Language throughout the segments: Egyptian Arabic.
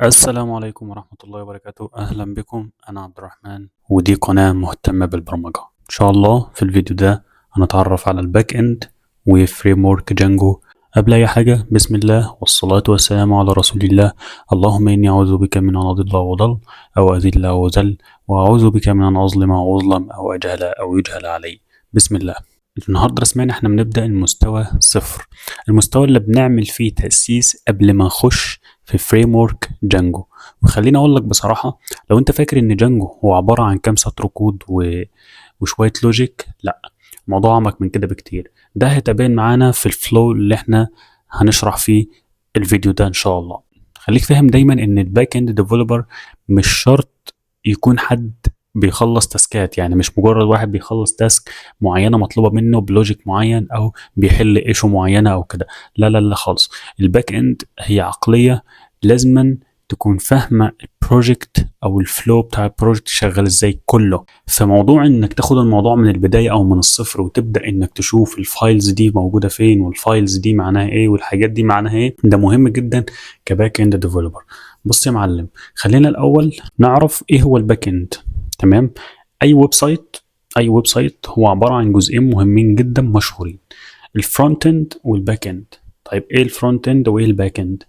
السلام عليكم ورحمة الله وبركاته. أهلا بكم، أنا عبد الرحمن ودي قناة مهتمة بالبرمجة. إن شاء الله في الفيديو ده هنتعرف على ال back end و framework Django. قبل أي حاجة، بسم الله والصلاة والسلام على رسول الله، اللهم إني أعوذ بك من أن أضل وأضل أو أذل أو أذل، وأعوذ بك من أن أظلم أو أظلم أو أجهل أو يجهل علي. بسم الله. النهارده رسميا احنا بنبدأ المستوى 0، المستوى اللي بنعمل فيه تأسيس قبل ما نخش في framework Django. وخليني اقول لك بصراحة، لو انت فاكر ان Django هو عبارة عن كام سطر كود وشوية logic، لا، الموضوع اعمق من كده بكتير. ده هيتبين معانا في ال flow اللي احنا هنشرح فيه الفيديو ده ان شاء الله. خليك فاهم دايما ان ال back end developer مش شرط يكون حد بيخلص task ات، يعني مش مجرد واحد بيخلص task معينة مطلوبه منه ب logic معين او بيحل issue معينة او كده. لا لا لا خالص، ال back end هي عقلية لازما تكون فاهمه ال project او ال flow بتاع ال project شغال ازاي كله. فموضوع انك تاخد الموضوع من البداية او من الصفر وتبدا انك تشوف ال files دي موجودة فين وال files دي معناها ايه والحاجات دي معناها ايه، ده مهم جدا ك back end developer. بص يا معلم، خلينا الاول نعرف ايه هو ال back end. تمام، اي website هو عبارة عن جزئين مهمين جدا مشهورين، ال front end وال back end. طيب، ايه ال front end وايه ال back end؟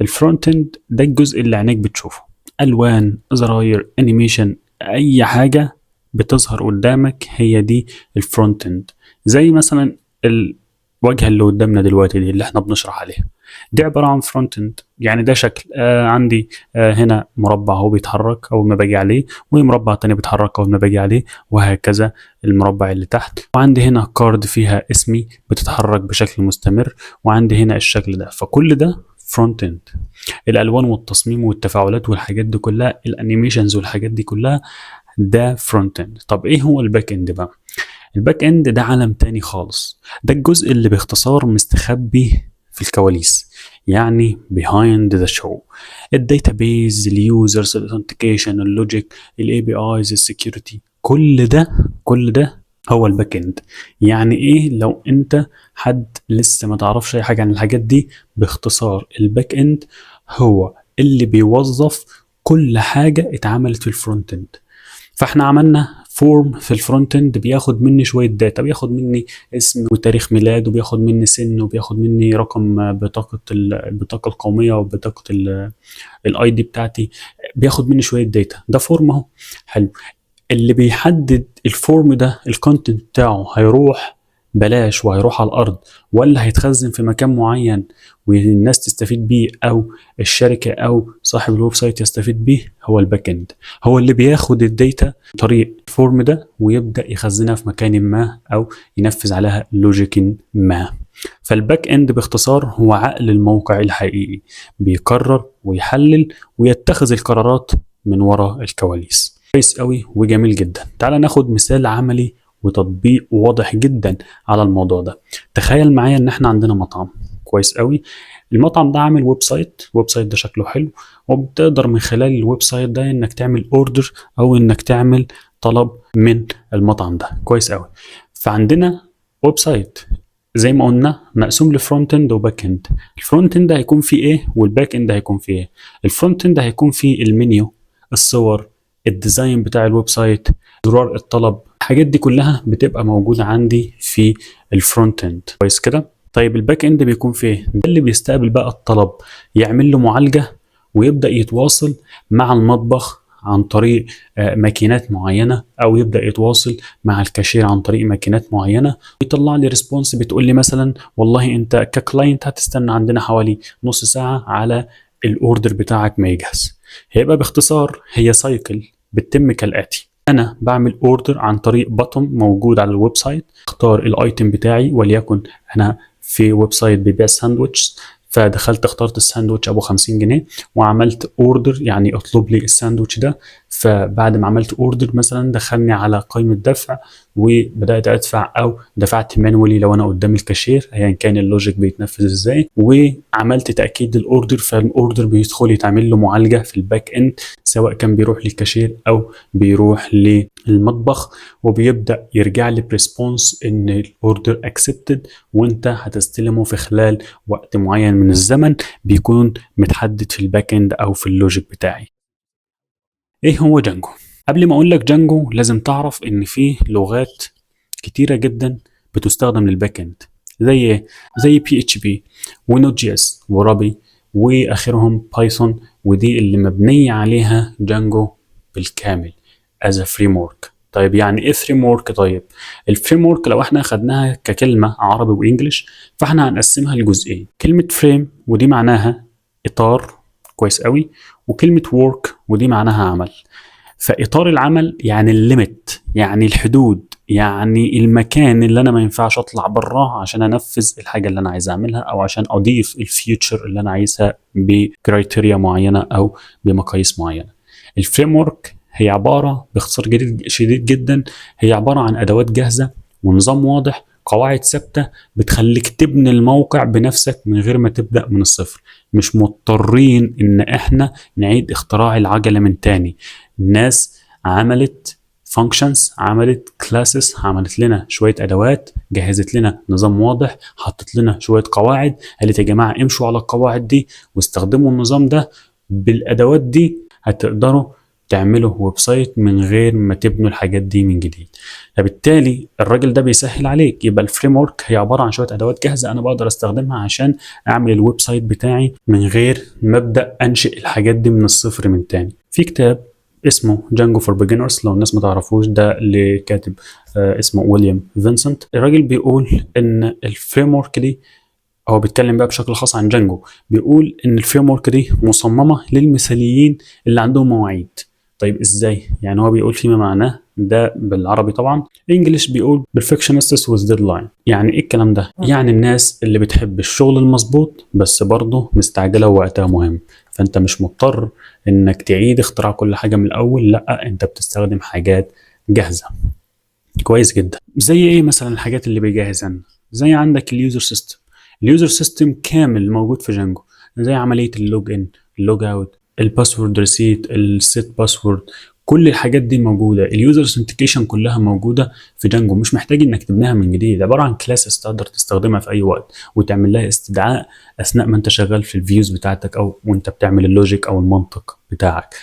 ال front end ده الجزء اللي عينيك بتشوفه، الوان، زراير، animation، اي حاجة بتظهر قدامك هي دي ال front end. زي مثلا الواجهة اللي قدامنا دلوقتي دي اللي احنا بنشرح عليها، دي عبارة عن front end. يعني ده شكل عندي هنا مربع اهو بيتحرك اول ما باجي عليه، ومربع تاني بيتحرك اول ما باجي عليه، وهكذا المربع اللي تحت. وعندي هنا card فيها اسمي بتتحرك بشكل مستمر، وعندي هنا الشكل ده. فكل ده front end. الالوان والتصميم والتفاعلات والحاجات دي كلها، ال animations والحاجات دي كلها، ده front end. طب ايه هو ال back end بقى؟ ال back end ده عالم تاني خالص. ده الجزء اللي باختصار مستخبي في الكواليس، يعني behind the show: ال database، ال users، ال authentication، ال logic، ال APIs، ال security، كل ده كل ده هو ال back end. يعني ايه؟ لو انت حد لسه ما تعرفش اي حاجة عن الحاجات دي، باختصار ال back end هو اللي بيوظف كل حاجة اتعملت في ال front end. فاحنا عملنا form في ال front end بياخد مني شوية data، بياخد مني اسم وتاريخ ميلاد، وبياخد مني سن، وبياخد مني رقم بطاقة البطاقة القومية وبطاقه ال ID بتاعتي، بياخد مني شوية data. ده form اهو، حلو. اللي بيحدد ال form ده ال content بتاعه هيروح بلاش وهيروح على الارض ولا هيتخزن في مكان معين والناس تستفيد بيه او الشركة او صاحب ال website يستفيد بيه، هو ال back end. هو اللي بياخد ال data طريق ال form ده ويبدا يخزنها في مكان ما او ينفذ عليها logic ما. فال back end باختصار هو عقل الموقع الحقيقي، بيقرر ويحلل ويتخذ القرارات من وراء الكواليس. كويس قوي وجميل جدا. تعال ناخد مثال عملي وتطبيق واضح جدا على الموضوع ده. تخيل معايا ان احنا عندنا مطعم، كويس قوي. المطعم ده عامل website، ال website ده شكله حلو، وبتقدر من خلال ال website ده انك تعمل order او انك تعمل طلب من المطعم ده. كويس قوي. فعندنا website زي ما قلنا مقسوم ل front end و back end. ال front end هيكون فيه ايه وال back end هيكون فيه ايه؟ ال front end هيكون فيه المنيو، الصور، ال design بتاع ال website، زرار الطلب، الحاجات دي كلها بتبقى موجودة عندي في ال front end. كويس كده؟ طيب، ال back end بيكون فيه ده اللي بيستقبل بقى الطلب، يعمل له معالجة ويبدا يتواصل مع المطبخ عن طريق ماكينات معينه، او يبدا يتواصل مع الكاشير عن طريق ماكينات معينه، ويطلع لي response بتقول لي مثلا والله انت ك client هتستنى عندنا حوالي نص ساعة على ال order بتاعك ما يجهز. هيبقى باختصار هي cycle بتتم كالاتي: انا بعمل order عن طريق button موجود على ال website، اختار ال item بتاعي، وليكن انا في website بيبيع ساندويتش، فدخلت اخترت الساندوتش ابو 50 جنيه وعملت order، يعني اطلب لي الساندوتش ده. فبعد ما عملت order مثلا دخلني على قائمة دفع وبدات ادفع او دفعت manually لو انا قدام الكاشير، ايا كان ال logic بيتنفذ ازاي، وعملت تاكيد لل order. فال order بيدخل يتعمل له معالجة في ال back end. سواء كان بيروح للكاشير او بيروح للمطبخ، وبيبدا يرجع لي ب response ان ال order accepted، وانت هتستلمه في خلال وقت معين من الزمن بيكون متحدد في ال backend او في ال logic بتاعي. ايه هو Django؟ قبل ما اقول لك Django لازم تعرف ان فيه لغات كتيرة جدا بتستخدم لل backend، زي ايه؟ زي PHP و Node JS و Ruby واخرهم Python، ودي اللي مبنية عليها Django بالكامل as framework. طيب يعني ايه framework؟ طيب ال framework لو احنا خدناها ككلمة عربي و English فاحنا هنقسمها لجزئين. كلمة frame ودي معناها اطار، كويس قوي، وكلمه work ودي معناها عمل. فاطار العمل يعني ال limit، يعني الحدود، يعني المكان اللي انا ما ينفعش اطلع براه عشان انفذ الحاجة اللي انا عايز اعملها، او عشان اضيف ال feature اللي انا عايزها ب criteria معينة او بمقاييس معينة. ال framework هي عبارة باختصار شديد جدا، هي عبارة عن ادوات جاهزة ونظام واضح، قواعد ثابتة بتخليك تبني الموقع بنفسك من غير ما تبدا من الصفر. مش مضطرين ان احنا نعيد اختراع العجلة من تاني. الناس عملت functions، عملت classes، عملت لنا شوية ادوات، جهزت لنا نظام واضح، حطت لنا شوية قواعد، قالت يا جماعة امشوا على القواعد دي واستخدموا النظام ده، بالادوات دي هتقدروا تعملوا website من غير ما تبنوا الحاجات دي من جديد. فبالتالي الراجل ده بيسهل عليك. يبقى ال framework هي عبارة عن شوية ادوات جاهزة انا بقدر استخدمها عشان اعمل ال website بتاعي من غير ما ابدا انشئ الحاجات دي من الصفر من تاني. في كتاب اسمه Django for Beginners، لو الناس ما تعرفوش، ده لكاتب اسمه ويليام فينسنت. الراجل بيقول ان ال framework دي، هو بيتكلم بقى بشكل خاص عن Django، بيقول ان ال framework دي مصممه للمثاليين اللي عندهم مواعيد. طيب ازاي؟ يعني هو بيقول فيما معناه ده بالعربي طبعا، English بيقول perfectionists with deadline. يعني ايه الكلام ده؟ يعني الناس اللي بتحب الشغل المظبوط بس برضه مستعجلة ووقتها مهم. فانت مش مضطر انك تعيد اختراع كل حاجة من الاول، لا، انت بتستخدم حاجات جاهزة. كويس جدا. زي ايه مثلا الحاجات اللي بيجهزها؟ زي عندك ال user system. ال user system كامل موجود في Django، زي عملية ال login، ال logout، ال password reset، ال set password، كل الحاجات دي موجوده. ال user authentication كلها موجودة في Django، مش محتاج انك تبنيها من جديد. عبارة عن classes تقدر تستخدمها في اي وقت وتعمل لها استدعاء اثناء ما انت شغال في ال views بتاعتك او وانت بتعمل ال logic او المنطق بتاعك.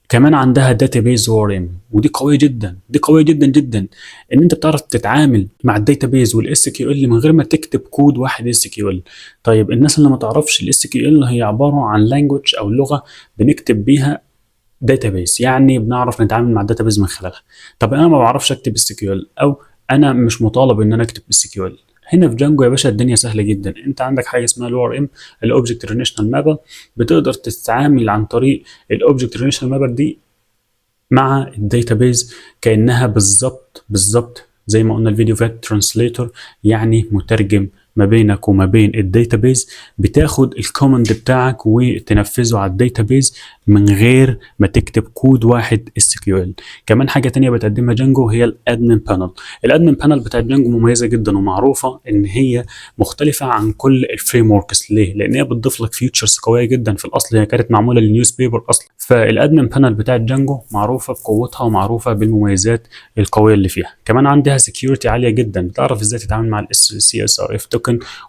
كمان عندها database ORM، ودي قوية جدا، دي قوية جدا جدا، ان انت بتعرف تتعامل مع ال database وال SQL من غير ما تكتب كود واحد SQL. طيب الناس اللي ما تعرفش، ال SQL هي عبارة عن language او لغة بنكتب بيها database، يعني بنعرف نتعامل مع ال database من خلالها. طب انا ما بعرفش اكتب SQL، او انا مش مطالب ان انا اكتب SQL. هنا في Django يا باشا الدنيا سهلة جدا. انت عندك حاجة اسمها ال ORM، ال object relational mapper، بتقدر تتعامل عن طريق ال object relational mapper دي مع ال database كانها بالظبط بالظبط زي ما قلنا الفيديو فات translator، يعني مترجم ما بينك وما بين ال database. بتاخد ال command بتاعك وتنفذه على ال database من غير ما تكتب كود واحد SQL. كمان حاجة تانية بتقدمها Django هي ال admin panel. ال admin panel بتاعت Django مميزة جدا ومعروفة ان هي مختلفة عن كل ال frameworks. ليه؟ لان هي بتضيف لك features قوية جدا. في الاصل هي كانت معمولة لل newspaper اصلا. فال admin panel بتاعت Django معروفة بقوتها ومعروفة بالمميزات القوية اللي فيها. كمان عندها security عالية جدا، بتعرف ازاي تتعامل مع ال CSRF token،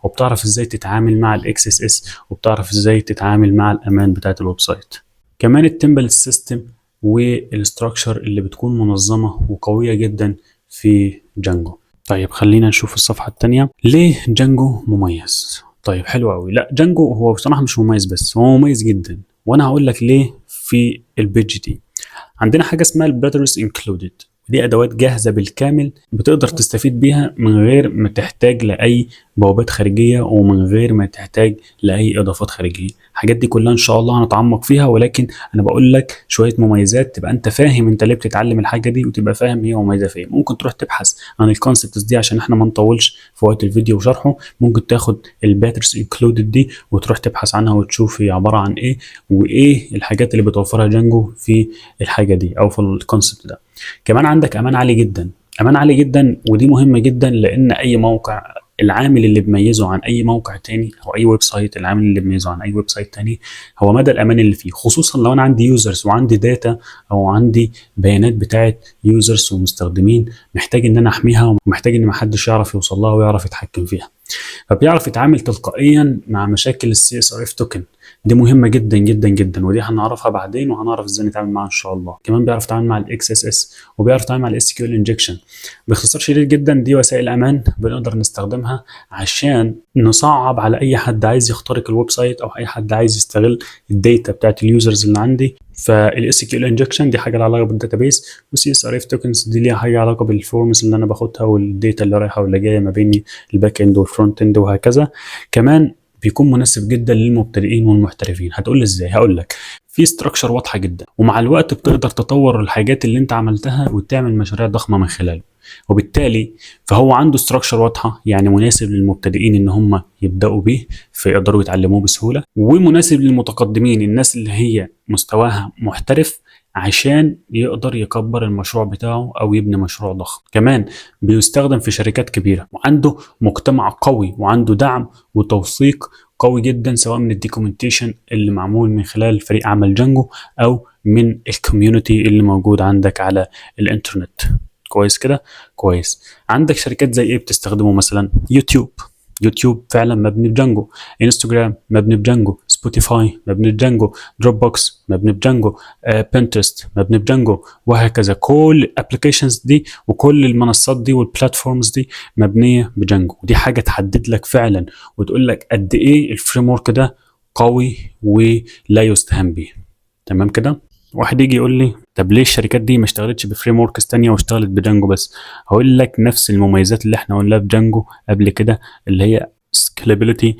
وبتعرف ازاي تتعامل مع ال XSS، وبتعرف ازاي تتعامل مع الامان بتاعت ال website. كمان ال template system وال structure اللي بتكون منظمة وقويه جدا في Django. طيب خلينا نشوف الصفحة الثانيه، ليه Django مميز؟ طيب حلو قوي. لا، Django هو بصراحة مش مميز بس، هو مميز جدا، وانا هقول لك ليه في ال page دي. عندنا حاجة اسمها ال batteries included، دي ادوات جاهزة بالكامل بتقدر تستفيد بيها من غير ما تحتاج لاي بوابات خارجية ومن غير ما تحتاج لاي اضافات خارجيه. الحاجات دي كلها ان شاء الله هنتعمق فيها، ولكن انا بقول لك شوية مميزات تبقى انت فاهم انت ليه بتتعلم الحاجة دي، وتبقى فاهم هي مميزة في ايه. ممكن تروح تبحث عن ال concepts دي عشان احنا ما نطولش في وقت الفيديو وشرحه. ممكن تاخد ال batteries included دي وتروح تبحث عنها وتشوف هي عبارة عن ايه، وايه الحاجات اللي بتوفرها Django في الحاجة دي او في ال concept ده. كمان عندك امان عالي جدا، امان عالي جدا، ودي مهمة جدا لان اي موقع العامل اللي بيميزه عن اي موقع تاني او اي website، العامل اللي بيميزه عن اي website تاني هو مدى الامان اللي فيه، خصوصا لو انا عندي users وعندي data او عندي بيانات بتاعت users ومستخدمين، محتاج ان انا احميها ومحتاج ان ما حدش يعرف يوصل لها ويعرف يتحكم فيها. فبيعرف يتعامل تلقائيا مع مشاكل ال CSRF token، دي مهمة جدا جدا جدا، ودي هنعرفها بعدين وهنعرف ازاي نتعامل معاها ان شاء الله. كمان بيعرف يتعامل مع ال XSS وبيعرف يتعامل مع ال SQL injection. باختصار شديد جدا، دي وسائل امان بنقدر نستخدمها عشان نصعب على اي حد عايز يخترق ال website او اي حد عايز يستغل ال data بتاعت ال users اللي عندي. فال SQL injection دي حاجة لها علاقة بال database، وال CSRF tokens دي ليها حاجة علاقة بال forms اللي انا باخدها وال data اللي رايحة واللي جاية ما بين ال back end وال front end وهكذا. كمان بيكون مناسب جدا للمبتدئين والمحترفين. هتقول لي ازاي؟ هقول لك، في structure واضحة جدا، ومع الوقت بتقدر تطور الحاجات اللي انت عملتها وتعمل مشاريع ضخمة من خلاله. وبالتالي فهو عنده structure واضحه، يعني مناسب للمبتدئين ان هم يبداوا بيه فيقدروا يتعلموه بسهوله، ومناسب للمتقدمين، الناس اللي هي مستواها محترف، عشان يقدر يكبر المشروع بتاعه او يبني مشروع ضخم. كمان بيستخدم في شركات كبيرة وعنده مجتمع قوي وعنده دعم وتوثيق قوي جدا، سواء من ال documentation اللي معمول من خلال فريق عمل Django او من ال community اللي موجود عندك على الانترنت. كويس كده؟ كويس. عندك شركات زي ايه بتستخدمه؟ مثلا يوتيوب، يوتيوب فعلا مبني ب Django، انستجرام مبني ب Django، Spotify مبني ب Django، Dropbox مبني ب Django، Pinterest مبني ب Django، وهكذا. كل ال applications دي وكل المنصات دي وال platforms دي مبنية ب Django، ودي حاجة تحدد لك فعلا وتقول لك قد ايه ال framework ده قوي ولا يستهان به. تمام كده؟ واحد يجي يقول لي طب ليه الشركات دي ما اشتغلتش ب frameworks تانية واشتغلت ب Django بس؟ هقول لك نفس المميزات اللي احنا قلناها في Django قبل كده، اللي هي scalability،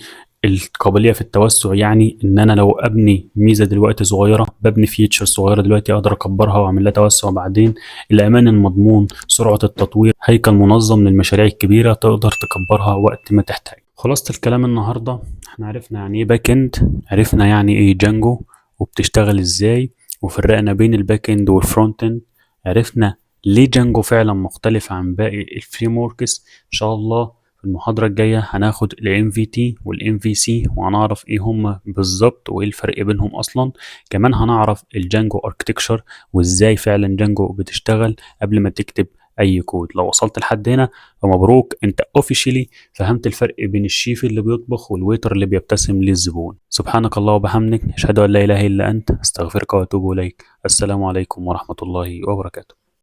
القابلية في التوسع، يعني ان انا لو ابني ميزة دلوقتي صغيره، ببني feature صغيرة دلوقتي، اقدر اكبرها واعمل لها توسع بعدين. الامان المضمون، سرعة التطوير، هيكل منظم للمشاريع الكبيرة تقدر تكبرها وقت ما تحتاج. خلاصه الكلام النهارده، احنا عرفنا يعني ايه back end، عرفنا يعني ايه Django وبتشتغل ازاي، وفرقنا بين ال back end وال front end، عرفنا ليه Django فعلا مختلف عن باقي ال frameworks. ان شاء الله في المحاضرة الجاية هناخد ال MVT وال MVC وهنعرف ايه هما بالظبط وايه الفرق بينهم اصلا. كمان هنعرف ال Django architecture وازاي فعلا Django بتشتغل قبل ما تكتب اي كود. لو وصلت لحد هنا فمبروك، انت officially فهمت الفرق بين الشيف اللي بيطبخ وال waiter اللي بيبتسم للزبون. سبحانك الله وبحمدك، اشهد ان لا اله الا انت، استغفرك واتوب اليك. السلام عليكم ورحمة الله وبركاته.